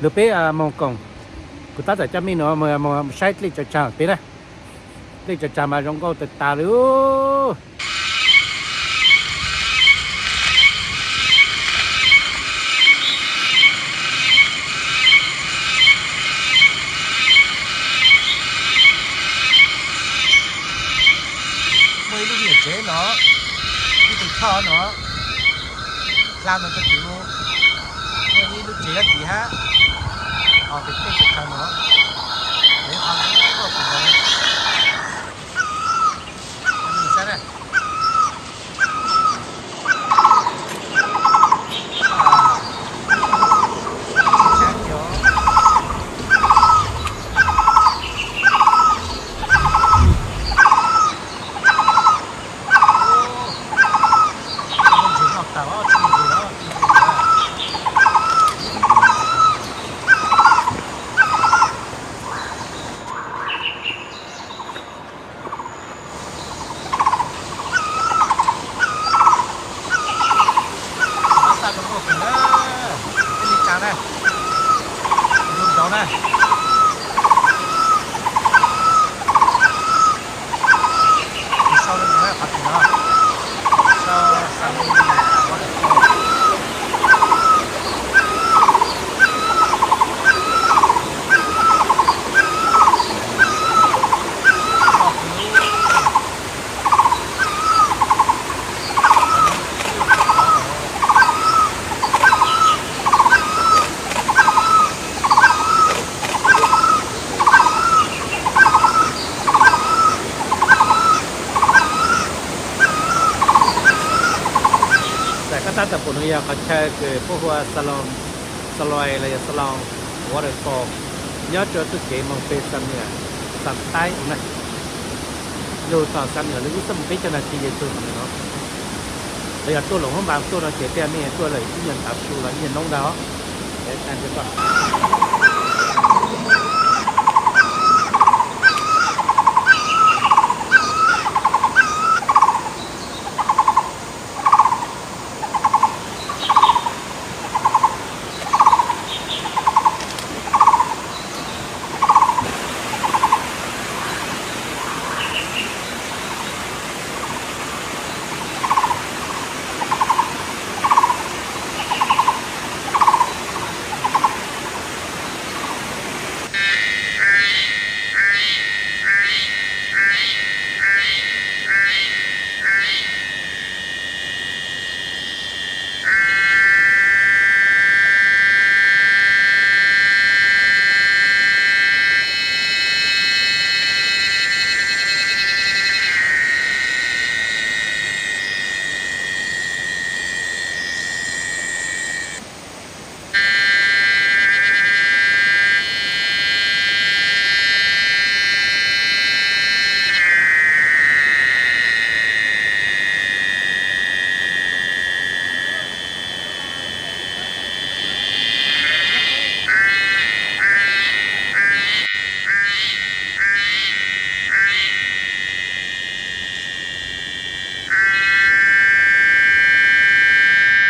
Peb moog koom, kuv tab tom coj mej nuav moog saib dlej tsaws tsag peb na. Dlej tsaws tsag mas zoo nkauj tag tas li. Muaj ib lub niam tsev no, ib tug thoj no, hla no rau tim ub, muaj ib lub tsev tim hab, ho tim tej tsev qhov no, peb qhov no, saib na. Tab tab zoo nkauj kawg na, ib li cas na, zoo nraud na. Sau rau nws qhov twg no, sau, sau, Txawm koj tab tom pum no yog qhov chaw kws puab hu ua Salon, Saloi los yog Salon Waterfall, nyob rua txuj kev moog peg Xam Nuam, Xam Taib ua na. Lug tom Xam Nuam lug ib xuab moos peb caug nas this yog txug Xam Nuam no. Los yog tuaj Luam Phab Npas tuaj no ces tej mej tuaj lawm ib nyuag ntav su los ib nyuag noob ntag os.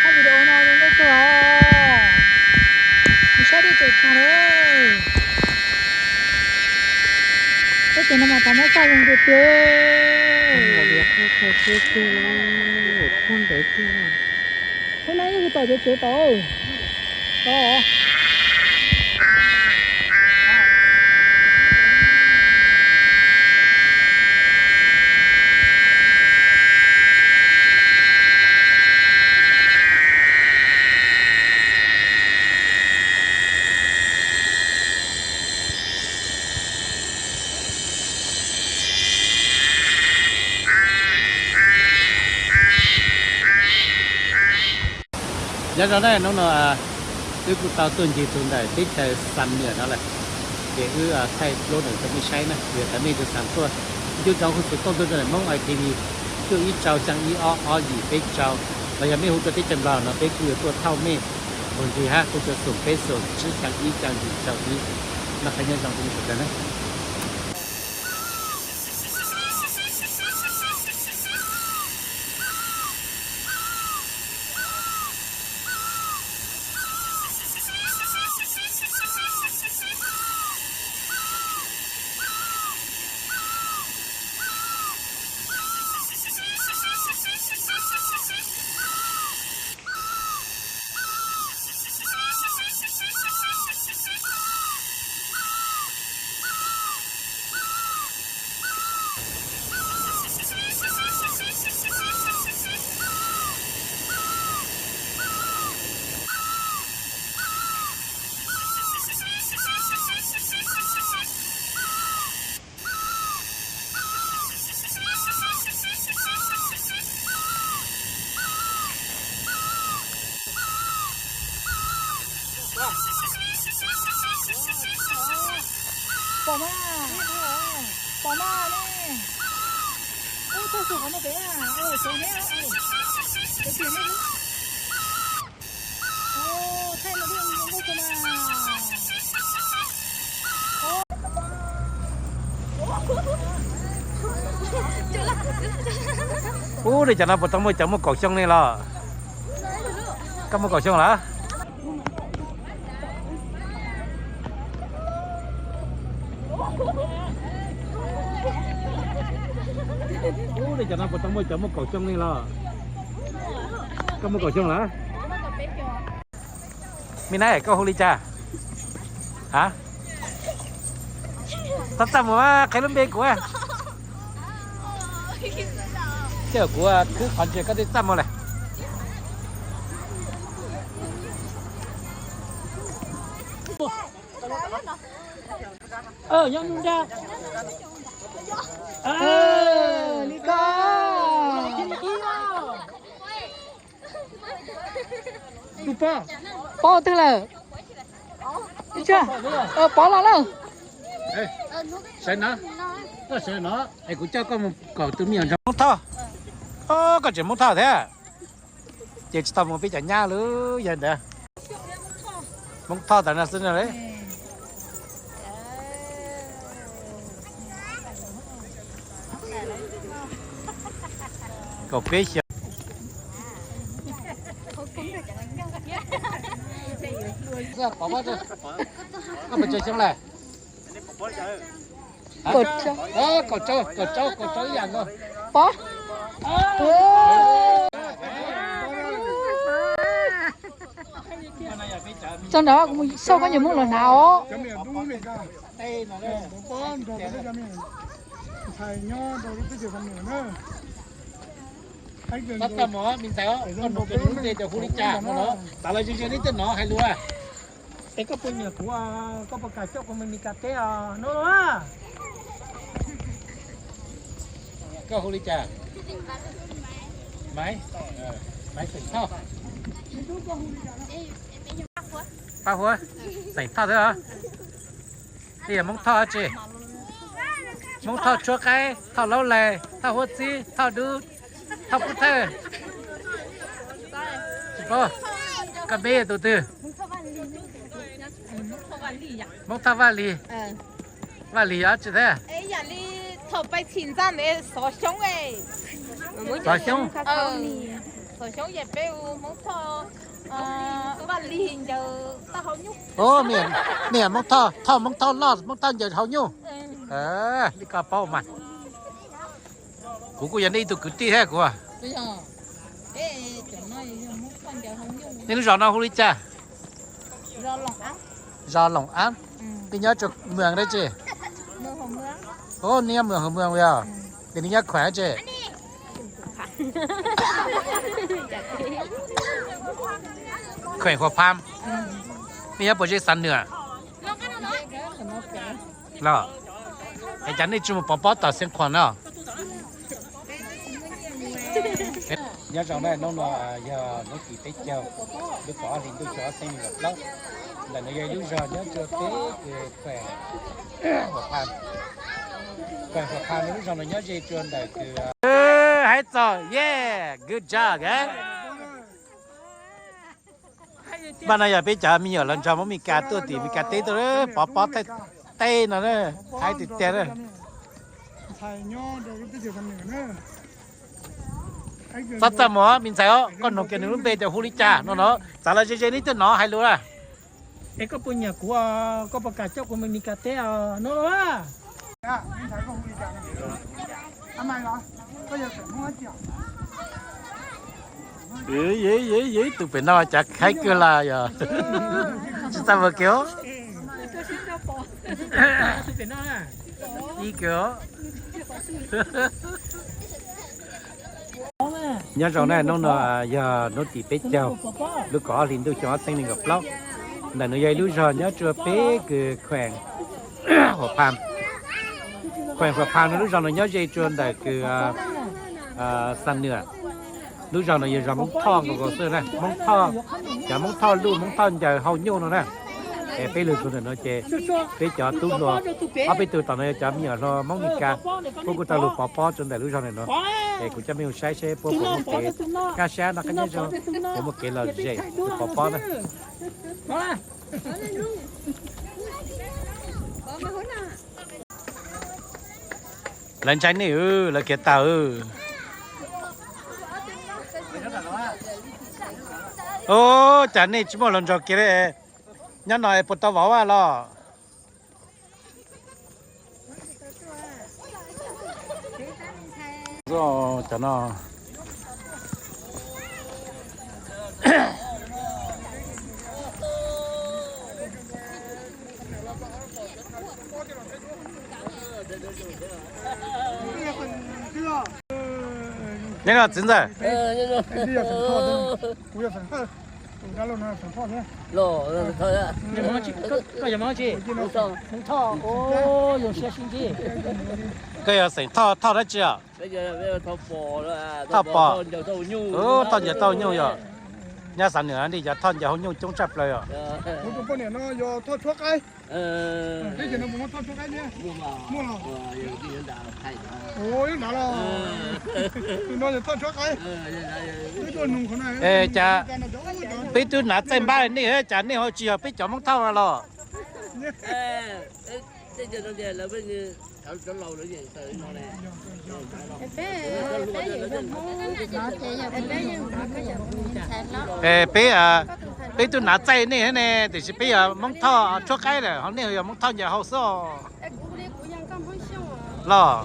Qhov video no zoo nkauj kawg os. Mus saib dlej tsaws tsag lawm. Peb ces no mas thaum no faj zoo tiag tiag. Qhov ntawd tiag. Qhov no yog tom cov tsev tod. Nyob zoo na, hnub no wb kuj tau tuaj ncig txug ntawm teb chaws Xam Nuam no lawm, ces wb thaij vlog rau mej saib na, yog thaum mej tug xav tuaj ncu ntsoov hu xov tooj tuaj rau ntawm Hmoob I T V cuaj ib rau xyaa ib ob ob yim peb rau, los yog mej hu rau teb chaws Nplog no peb kuj yuav tuaj thauj mej npaum ntsis hab, kuj tsuas xoom peb xoom tsib xyaa ib xyaa yim rau wb. Noj qab nyob zoo rau mej sawv daws na. Ub, li cas no puas tau muaj cov muaj kaum xyoo li los? Koj muaj kaum xyoo lawm? Ub, li cas no puas tau muaj cov muaj kaum xyoo li los? Koj muaj kaum xyoo lawm? Me na, koj hu li cas? Ha? Txaj txaj muag, qhia lub npe kuv. Ces kuv khwb qhov ntses koj thiaj txaj muag lawm. Nyob nruab nrab. Li ko. Tus pog, pog twg lawm? Pov los lawm. Sawv no, koj sawv no es kuv coj koj mus koom tus me nyuam ntsuag Hmoob Thoj. Koj tseem Hmoob Thoj thiab. Ces tsis tau mus peb cov nyab lawm yog ntawd. Hmoob Thoj tas no xwb no. Kaum peb xyoo. Koj puas tsawg xyoo lawm? Kaum rau, kaum rau, kaum rau ib yam nkaus. Pov. Tso nrad kuv mus xauj koj nyuam Hmoob los hnav os. Txhob txaj muag me ntxhais, koj hnov kiag nws lub npe ces hu li cas no los, txav los ze ze li tej no hais lus. Es koj puas nyiam kuv, koj puas kam coj kuv mus Mes Kas teb os no los? Koj hu li cas? Maiv, Maiv Xeem Thoj. Pab Huab, Xeem Thoj thiab os. Twb yog Hmoob Thoj tsi? Hmoob Thoj Tshuab Qaib, Thoj Laub Laig, Thoj Huab Txib, Thoj Dub, Thoj Kub Thawj. Tsis paub. Koj peb yog tus twg? Hmoob Thoj Vaj Lis. Vaj Lis yog tsi thiab? Xov Xyoob. Ua, niam Hmoob Thoj, Thoj Hmoob Thoj loj, Hmoob Thoj ncaws hauv nyuj. Li koj paub mas. Kuv kuj yog nej ib tug kwv tij thiab kuv. Nej lub zos no hu li cas? Zos Loos Ab. Nej nyob rua mwm dab tsi? Ub, nej nyob mwm Hauv Mwm yog? Ces nej nyob khuam dab tsi? Khuam Huam Pham. Nej nyob puas zeb Xam Nuam? Los, es cas nej tsis mus pov pob tom Xeev Khuam no? Nyob zoo na, hnub no yog hnub tim peb caug, lub kaum ob hlis ntuj xyoo ob txhiab nees nkaum plaub. Ntawm no yog ib lub zog nyob rua peb kws khuam Huam Pham. Khuam Huam Pham no lub zog no nyob ze rua ntawm kws Hais txog, yeah, good job, guys. Npaj no yog peb cov me nyuam los nrog Hmoob Mes Kas tuaj tim Mes Kas teb tuaj, pov pob teb no, haib tiag tiag na. Txhob txaj muag me ntxhais os, koj nug kiag nws lub npe ces hu li cas no no, txav los ze ze li tej no hais lus na. Es koj puas nyiam kuv, koj puas kam coj kuv mus Mes Kas teb os no? Tus pem no cas haib kawg lawm yog tsis txaj muag kiag. Ib kawg. Nyob zoo na, hnub no yog hnub tim peb caug, lub kaum ob hlis ntuj xyoo ob txhiab nees nkaum plaub. Ntawm no yog ib lub zog nyob rua peb kws khuam Huam Pham. Khuam Huam Pham no lub zog no nyob ze rua ntawm kws Xam Nuam. Lub zog no yog zog Hmoob Thoj nkaus nkaus xwb na, Hmoob Thoj, cov Hmoob Thoj luj Hmoob Thoj ncaws hauv nyuj no na. Es peb lug txug ntawm no ces peb cov tub hluas, ob peb tug tom no yog cov me nyuam hluas Hmoob Mes Kas, puab kuj tau lug pov pob rua ntawm lub zog ntawm no. Es kuv coj mej mus saib seb puab puas muaj kev kaj sab noj qab nyob zoo, puas muaj kev lom zem pov pob na. Lawv ntshai nej, lawv khiav tag. Ub, cas nej tsis muaj hluas nraug kiag li? Nyob no es puas tau vauv los? Cov no. Neb no txiv ntxawm? Koj yog Xeem Thoj, Thoj dab tsi os? Thoj Pom. Thoj ncaws tauj nyuj yog. Nyob Xam Nuam li cov thoj ncaws hauv nyuj coob tshaj plaws os. Es cas peb twb hnav txaij npab nej, cas nej ho tsis yog peb cov Hmoob Thoj los? Es peb, peb twb hnav txaij nej ne, tiam sis peb yog Hmoob Thoj tshuab qaib lawm, ho nej yog Hmoob Thoj ncaws hau xwb los?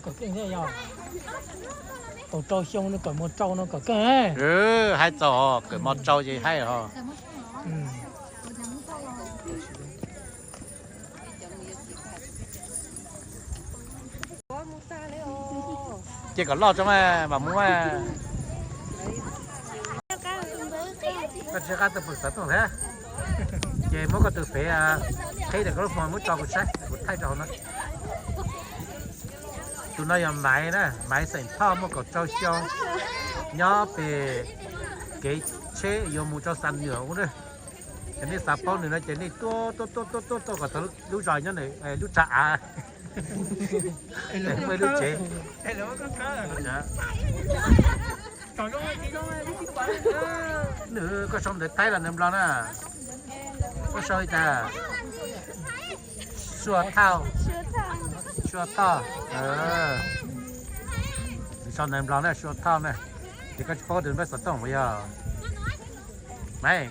Kawm keej thiab yog. Kaum rau xyoo no kawm mos rau no kawm keej. Haib txog kawm mos rau ces haib ho. Ces kom loj tso mas mam mus. Koj tsis qab tuaj pw xov tooj thiab? Ces muab koj tus fev qhib rau koj lub phone muab tso kuv saib, kuv thaij rau hauv no. Tus no yog Maiv na, Maiv xeem Thoj muaj kaum rau xyoo, nyob pem kev tsheb yuav mus rau Xam Nuam ub na. Ces nej xav paub nws no ces nej tuaj tuaj tuaj tuaj tuaj kom txog lub zos nyob lub tsav av, muaj ib lub tsev. Nws koj sau ntawv Thaib los ntawv Nplog na? Koj sau li cas? Sua Thauj. Sua Thauj. Sau ntawv Nplog na, Sua Thauj na. Ces koj tsis paub tus npawb xov tooj puas yog? Maiv,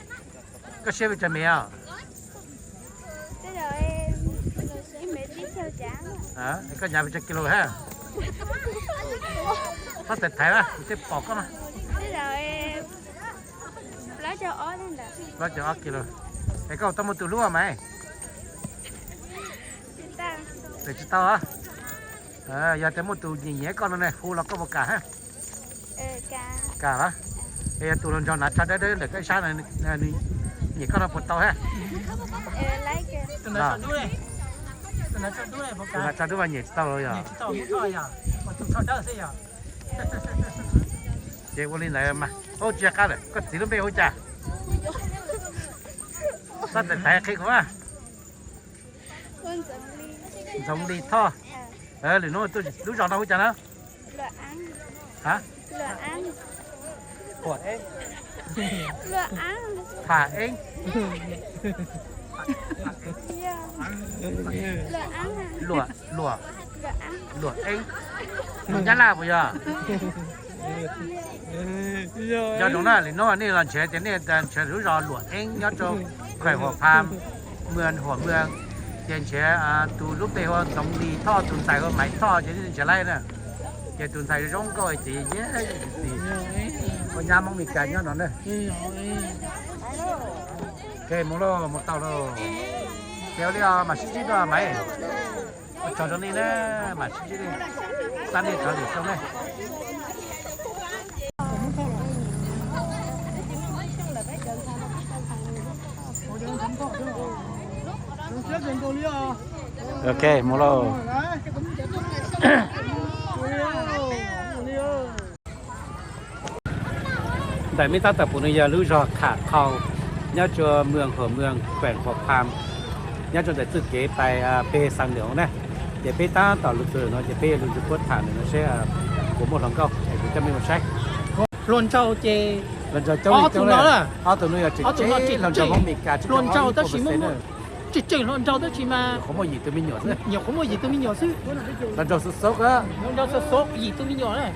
koj siab pes tsawg mev os? Koj hnyav pes tsawg kis lus hab? Koj tawm thaiv na, kuv thiaj pom koj na. Plaub caug ob kis lus. Es koj tau muaj tus hlub Maiv? Tsis tau. Yog tias muaj tus nyiam nyiam koj no ne, hu los koj puas kam hab? Kam los? Es yog tus hluas nraug hnav tsho dawb dawb ntawm koj ib sab, nws nyiam koj no puas tau hab? Tus hnav tsho dub mas nyiam tsis tau los yog? Ces ua li ntawd mas, ub tsis qab lawm, koj txiv lub npe hu cas? Koj tawm thaiv qhia kuv. Ntxoov Lis Thoj. Lwm hnub tuaj lub zos no hu cas na? Tham Eeb. Luam, Luam Eeb. Lus Nyab Laj puas yog? Nco ntsoov na, lwm hnub nej los nrhiav ces nej nrhiav lub zos Luam Eeb nyob rau Khuam Huam Phas, Muas Huam Muas, ces nrhiav tus lub npe hu ua Ntxoov Lis Thoj, tus ntxhais hu ua Maiv Thoj ces nej nrhiav laib na. Ces tus ntxhais zoo nkauj ces yeej ua nyab Hmoob Mes Kas nyob no na. Ces mus lauj, mus tau lauj. Ces ua li os, mam sib ntsib dua Maiv. Ua tsaug rau nej na, mam sib ntsib dua. Ok, mus lauj. Ntawm mej tab tom pum no yog lub zog Kham Khau, nyob rua moos Huam Moos, khueem Huam Pham, nyob rua ntawm txuj kev pais peg Xas Nws Oov na. Ces peb tab tom lug txug no ces peb lug ntsib puab tham ntawm no seb puas muaj hluas nkauj es kuv coj mej mus saib. Hluas nraug ces hluas nraug coob li coob, ob tug no yog tseem hluas nraug Hmoob Meskas, hluas nraug tab sis muaj tseem hluas nraug tab sis mas nyuam qhuav muaj yim tug me nyuam xwb. Hluas nraug xov xov, hluas nraug xov xov yim tug me nyuam na.